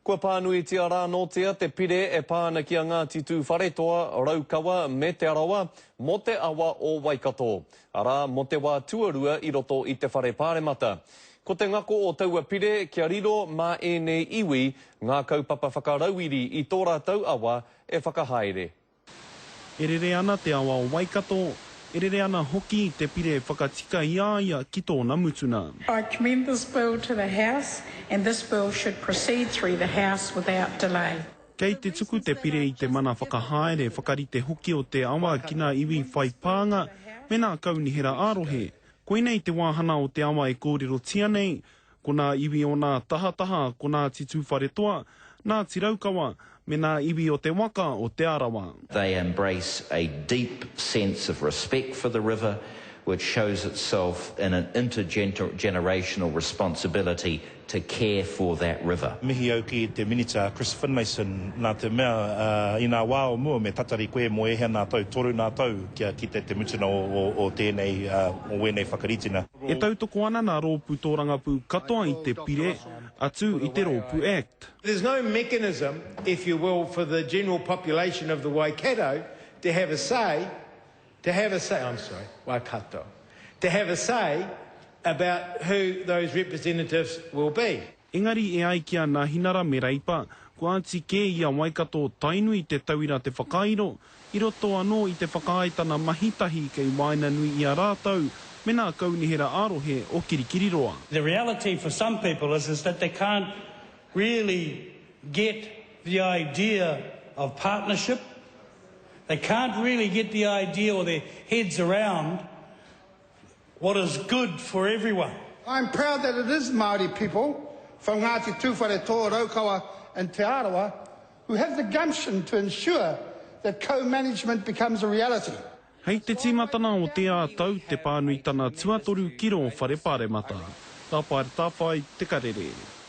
Kua pānuitia rānōtia te pire e pā ana ki a Ngāti Tūwharetoa, Raukawa me Te Arawa mō te awa o Waikato, arā, mō te wā tuarua i roto i te Whare Pāremata. Ko te ngako o taua pire kia riro mā ēnei iwi ngā kaupapa whakarauiri i tō rātou awa e whakahaere. E rere ana te awa o Waikato, e rere ana hoki te pire whakatika i a ia ki tōna mutuna. I commend this bill to the House and this bill should proceed through the House without delay. Kei te tuku te pire i te mana whakahaere, whakarite hoki o te awa ki ngā iwi whai pānga me ngā kaunihera ā-rohe. Koinei te wāhana o te awa e kōrerotia nei, Ko nā iwi o nā tahataha ko Ngāti Tūwharetoa, Ngāti Raukawa, me nā iwi o te waka o Te Arawa. They embrace a deep sense of respect for the river, which shows itself in an intergenerational responsibility to care for that river. Mihi au ki te Minita Chris Finlayson, nā te mea i nā wā o mua me tatari koe mō ēhea nā tau, toru nā tau kia kite te mutuna o tēnei, o wēnei whakaritinga. E tautoko ana nā rōpū tōrangapū katoa i te pire, atu i te rōpū Act. There's no mechanism, if you will, for the general population of the Waikato to have a say, to have a say, I'm sorry, Waikato, to have a say about who those representatives will be. Engari e ai ki a Nahinara me Reipa, kua oti kē i a Waikato Tainui te tauira te whakairo, i roto anō i te whakaaetana mahi tahi kei waenganui i a rātou me nā kaunihera ā-rohe o Kirikiriroa. The reality for some people is is that they can't really get the idea of partnership, they can't really get the idea or their heads around what is good for everyone. I'm proud that it is Māori people from Ngāti Tūwharetoa, Raukawa and Te Arawa who have the gumption to ensure that co-management becomes a reality. Hei te tīmatanga o tērā tau te pānuitana tuatoru ki rō Whare Pāremata. Ka pae Tāwhai te karere.